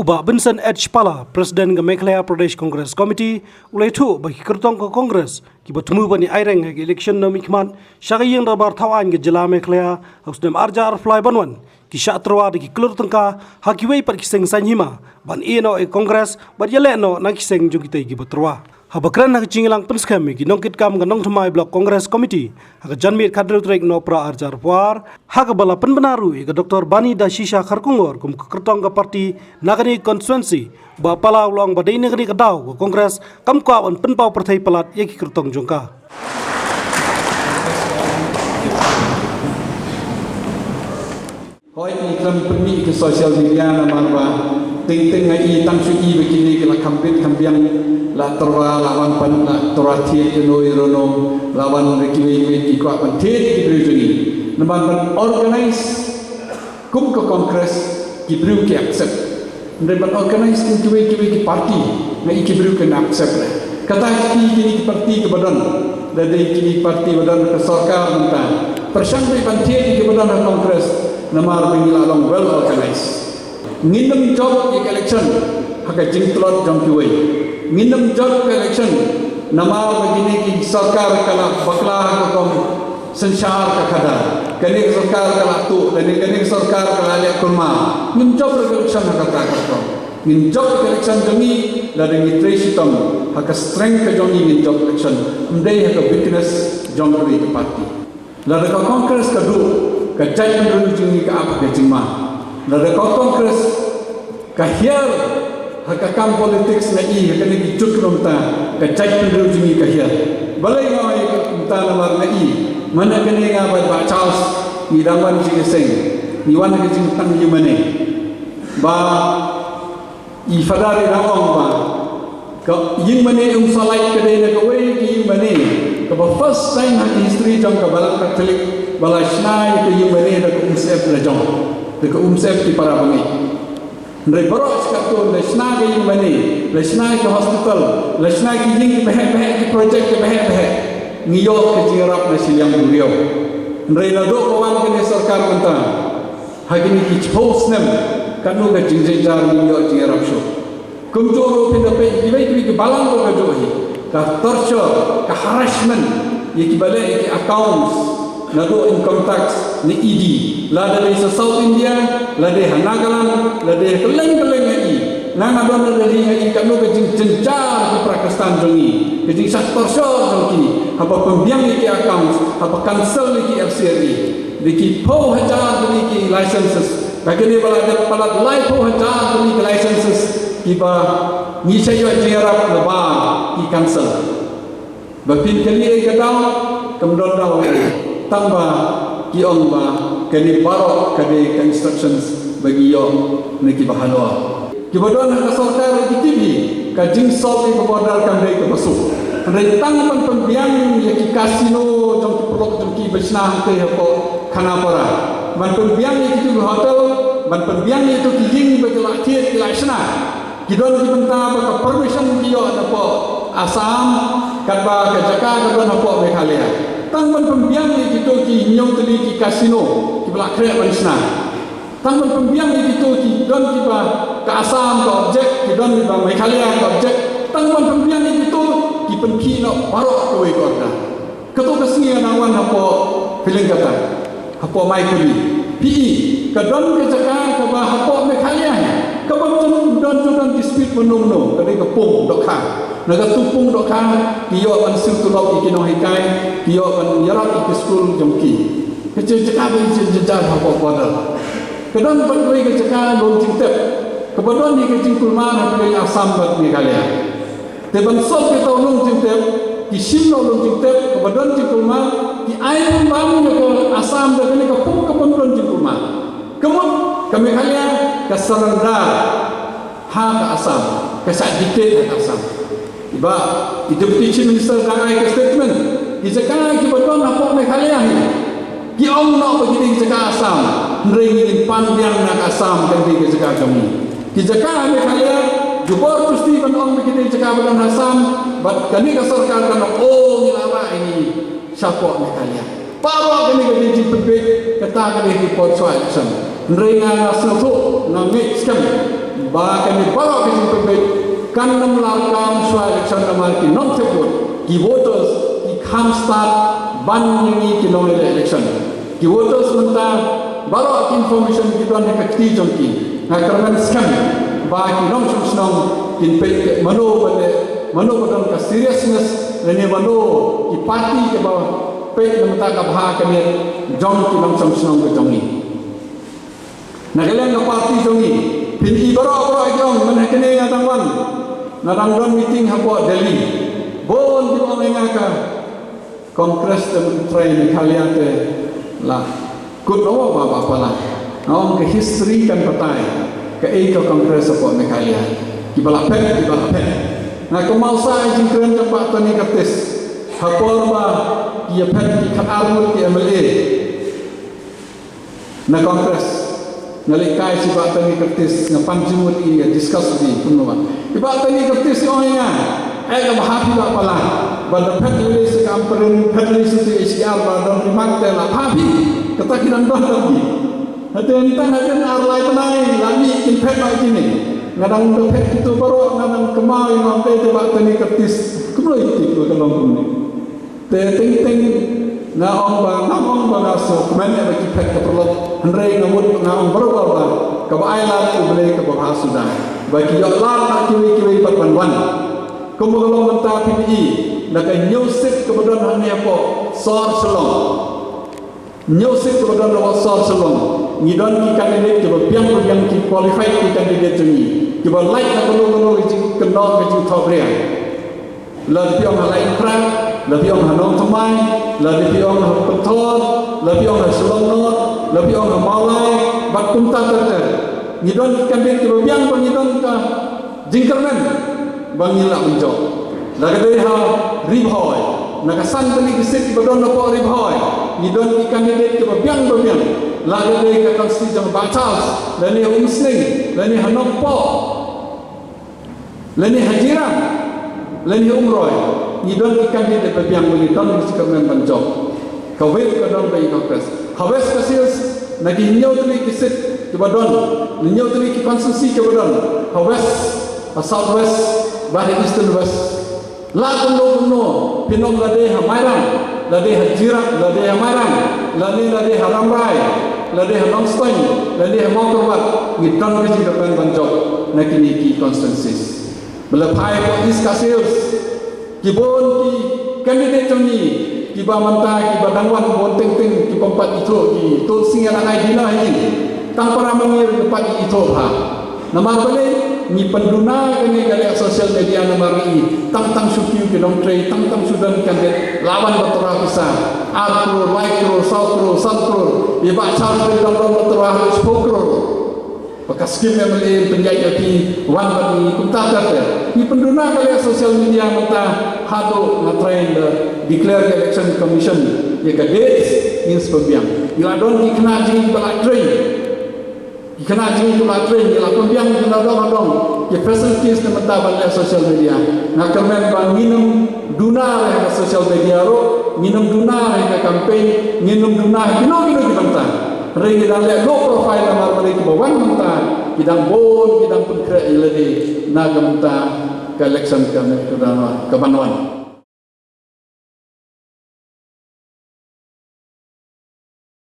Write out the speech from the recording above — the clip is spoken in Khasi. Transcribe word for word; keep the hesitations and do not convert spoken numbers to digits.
Bah Vincent H Pala, President ka Meghalaya Pradesh Congress Committee, u la ïathuh ba ki kyrtong ka Congress kiba thmu ban ïa aireng ha ka election na mihkhmat sha ka ïing dorbar thaw aiñ ka jylla Meghalaya ha u snem arhajar arphew lai ban wan, ki shah tyrwa da ki klur tyngka ha kiwei pat ki seng saiñ hima ban ïeh noh ïa ka Congress bad ïaleh noh na ki seng jong kitei kiba tyrwa. Haba kren ha ka jingïalang pynskhem ïa ki nongkitkam ka Nongthymmai Block Congress Committee ha ka janmiet khathynriew tarik Nohprah arhajar arphew ar, ha kaba la pynbna ruh ïa ka Doctor Bani Dashisha Kharkongor kum ka kyrtong ka party na kane ka constituency, Bah Pala u la ong ba dei na kane ka daw ka Congress kam kwah ban pynpaw pyrthei palat ïa ki kyrtong jong ka. Hooid, ngi khlem pynmih ki social media namar ba teng teng nga i tang shu i ba kine ki la kham bit kham biang, la tyrwa, la wan pan, la tyrwa thied ïano ïano, la wan da kiwei kiwei ki kwah ban thied ki briew jong ngi. Namar ban organize kum ka Congress ki briew ki accept. Hynrei ban organize kum kiwei kiwei ki party, nga i ki briew kin accept leh. Kata ki kine ki party kiba don, da dei kine ki party ba don ka sorkar mynta. Pyrshang dei ban thied ïa kiba don ha Congress, namar ba ngi la long well organized. Ngin ym jop ïa ka election ha ka jingtlot jong kiwei. Ngin ym jop ïa ka election namar ba kine ki sorkar ka la bakla ha ka kong synshar ka khadar. Kane ka sorkar ka la tuh, kane, kane ka sorkar ka la leh kulmar. Ngim jop ïa ka election ha kata ka kong. Ngin jop ïa ka election jong ngi lada ngi trei shitom, ha ka strength ka jong ngi ngin jop election. Ym dei ha ka weakness jong kiwei ki party. Lada ka Congress ka duh, ka jaitbynriew jong ngi ka ap ha ka jingma. Lada ka Congress ka hiar ha ka kam politics, nga i ha kane ki juk mynta, ka jaitbynriew jong ngi ka hiar. Balei nga ong ïa kata? Namar nga i, mynta kane nga bad Bah Charles ngi dang wan jingïaseng, ngi wan ha ka jingtang ïingmane. Ba i Fadar i dang ong ba ka ïingmane Umsawlait ka dei na kawei ka ïingmane kaba first time ha ka history jong ka Balang Katholik ba la shna ïa ka ïingmane da ka umsyep la jong, da ka umsyep ki para bangeit. Hynrei baroh shi katto, la shna ka ïingmane, la shna ki hospital, la shna ki ïing kiba heh ba heh, ki project kiba heh ba heh, ngi ïoh ka jingïarap na shiliang duriaw. Hynrei naduh ba wan kane sorkar mynta, ha kine ki shiphew snem, katno ka jingjynjar ngim ïoh jingïarap shuh. Kumjuh ruh phin da peit kiwei kiwei ki balang ruh kajuh hi. Ka torture, ka harassment ïa kiba leh ïa ki accounts, naduh income tax, na E D, lada dei sha South India, lada dei ha Nagaland, lada dei ha kylleng kylleng, nga i, nga nga don ha Delhi, nga i katno ka jingjynjar ki para Khristan jong ngi, ka jingshah torture jong ki, haba pynbiang ïa ki accounts, haba cancel ïa ki F C R A. Da ki phew hajar tylli ki licenses. Ba kine ba la dep palat laiphew hajar tylli ki licenses kiba ngi sa ïoh jingïarap, nabar ki cancel. Ba phin kylli ei ka daw, kam don daw ei. Tang ba ki ong ba kane baroh ka dei ka instructions ba ngi ïoh na kiba halor. Kiba don ha ka sorkar ki tip hi, ka jingsolve ïa ka border kam dei kaba suk. Hynrei tang ban pynbiang ïa ki casino jong ki paralok jong ki ba shna hangtei hapoh Khanapara, ban pynbiang ïa kito ki hotel, ban pynbiang ïa kito ki ïing ba ki la thied ki la shna. Ki don ki bynta ba ka permission ki ïoh napoh Assam, katba ka jaka ka don hapoh Meghalaya. Tang ban pynbiang ïa kito ki hynñiew tylli ki casino kiba la khreh ban shna. Tang ban pynbiang ïa kito ki don kiba ka Assam ka object, ki don kiba Meghalaya ka object. Tang ban pynbiang ïa kito ki pynkhih noh baroh kawei ka order. Kato ka sngi nga wan hapoh Pheelingkata, hapoh Maikuli. Phi i, ka don ka jaka kaba hapoh Meghalaya hi, kaba don, don, don dispute mynno mynno, ka dei ka pung dohkha. Na kato pung dohkha ki ïoh ban siew tulop ïa ki nonghikai, ki ïoh ban ïarap ïa ki skul jong ki. Ka jaka ba i jynjar hapoh border. Ka don pat kawei ka jaka lum jingtep kaba don hi ka jingkulmar hapdeng Assam bad Meghalaya. Te ban solve kita u lum jingtep, ki shim noh u lum jingtep kaba don jingkulmar, ki ai pynban ïa ka Assam da kane ka pung kaba don jingkulmar. Ka mut ka Meghalaya ka surrender ha ka Assam, ka shah dictate ha ka Assam. Ba i Deputy Chief Minister ka ai ka statement, ki jaka kiba don hapoh Meghalaya hi, ki ong noh ba ki dei jaka Assam, hynrei ngin pan biang na ka Assam, kan dei ka jaka jong ngi. Ki jaka ha Meghalaya, jubor justi ban ong ba ki dei jaka ba don ha Assam, bad kane ka sorkar kan ong, o, ngi la rah ïa ngi shapoh Meghalaya. Baroh kane ka dei jingpynbeit, kata ka dei ki por shwa election. Hynrei nga, nga sngewthuh, nga ngeit skhem Ba kane baroh ka jingpynbeit kan nym lah kam shuwa election namar ki nongthep vote, ki voters, ki kham stad ban ïa ngi ki nongleh election. Ki voters mynta baroh ki information ki don ha ka kti jong ki. Nga kyrmen skhem ba ki nongshong shnong kin peit mano ba leh, mano ba don ka seriousness lane mano ki party kiba peit na mynta ka bha ka miat jong ki nongshong shnong ka jong ngi. Na ka liang ka party jong ngi, phin i baroh baroh ki ong, man ha kane nga dang wan, nga dang don meeting hapoh Delhi. Bun ki ong ïa nga ka Congress te mynta Meghalaya te la kut noh ba ba pala. Nga ong ka history kan batai kaei ka Congress hapoh Meghalaya. Kiba la phet, kiba la phet. Nga kynmaw sa ïa i jingkren jong Bah Tony Curtis ha por ba ki ïa phet ki khatar ngut ki M L A na Congress. Nga leit kai sha i Bah Tony Curtis, nga pan jingmut ïa i, nga discuss ïa i kumno ba. I Bah Tony Curtis i ong ïa nga, eh, ka bha phi Bah Pala. Ba da phet lei sha ka Ampareen, phet lei sha H D R, ba don remark te la bha phi. Kata ki dang don tang ki. Hynrei tang hadien ar lai bnai la mih kin phet noh kine. Nga dang da phet kito baroh, nga dang kynmaw ïa nga, ong te Bah Tony Curtis, kumno ïa ki, ka long kumne. Te teng teng nga ong ba, ngam ong ba nga sngewkmen ïa ba ki phet ka paralok, hynrei nga mut nga ong baroh ba kaba ai lad U Blei kaba bha suda, ba ki ïoh lad na kiwei kiwei pat ban wan. Kumba ka long mynta phi i na ka hynñiew seat kaba don hangne hapoh sor Shillong. Hynñiew seat kaba don hapoh sor Shillong, ngi don ki candidate kiba biang ba biang, ki qualified ki candidate jong ngi, kiba lait na kano kano ka jingkynnoh ka jingthohbria. La phi ong ha Laitumkhrah, la phi ong ha Nongthymmai, la phi ong ha Pynthor, la phi ong ha Shillong North, la phi ong ha Mawlai, bad kumta ter ter. Ngi don ki candidate kiba biang ba ngi don ka jingkyrmen ba ngin lah ban jop. La ka dei ha Ri Bhoi, na ka san tylli ki seat kiba don hapoh Ri Bhoi, ngi don ki candidate kiba biang ba biang. La ka dei ka constituency jong Bah Charles, lane ha Umsning, lane ha Nongpoh, lane ha Jirang, lane ha Umroi, ngi don ki candidate ba biang ba ngi don ka jingkyrmen ban jop. Ka wei ka don ba i Congress. Ha West Khasi Hills, na ki hynñiew tylli ki seat kiba don, hynñiew tylli ki constituency kiba don, ha West, ha South West, bad ha Eastern West. La kumno kumno, phin ong la dei ha Mairang, la dei ha Jirang, la dei ha Mairang, lane la dei ha Rambrai, la dei ha Nongstoiñ, la dei ha Mawkyrwat, ngi don ka jingkyrmen ban jop na kine ki constituencies. Ba la phai hapoh East Khasi Hills, ki bun ki candidate jong ngi kiba mynta kiba dang wan bun teng teng, ki bym pat ithuh, ki Tulsi nga dang ai dinner ha ki. Tang para Mawngir ki pat ithuh bha. Namar balei? Ngi pynduna kane ka leh social media namar ngi tang tang shu kiew ki nongtrei, tang tang shu don candidate, la wan ba tyrwa pisa, ar klur, lai klur, saw klur, san klur, i Bah Charles Pyrshah dang don ba tyrwa shiphew klur. Ba ka skim M L A pynjah ïa ki, wan bad ngi kumta ter ter. Ngi pynduna ka leh social media mynta haduh nga trai da declare ka Election Commission ïa ka date, ngin sa pynbiang. Ngi la don ki khynnah jong ngi ba la train. Ki khynnah jong ngi ba la train, ngi la pynbiang ki na dong dong ki facilities na mynta ban leh social media. Nga kyrmen ba ngin ym duna ha ka social media ruh, ngin ym duna ha ka campaign, ngin ym duna ha kino kino ki bynta. Hynrei ngi dang leh low profile namar balei? Kiba wan mynta ki dang bun, ki dang pynkhreh ïa lade na ka bynta ka election ka, ka, ka ban wan.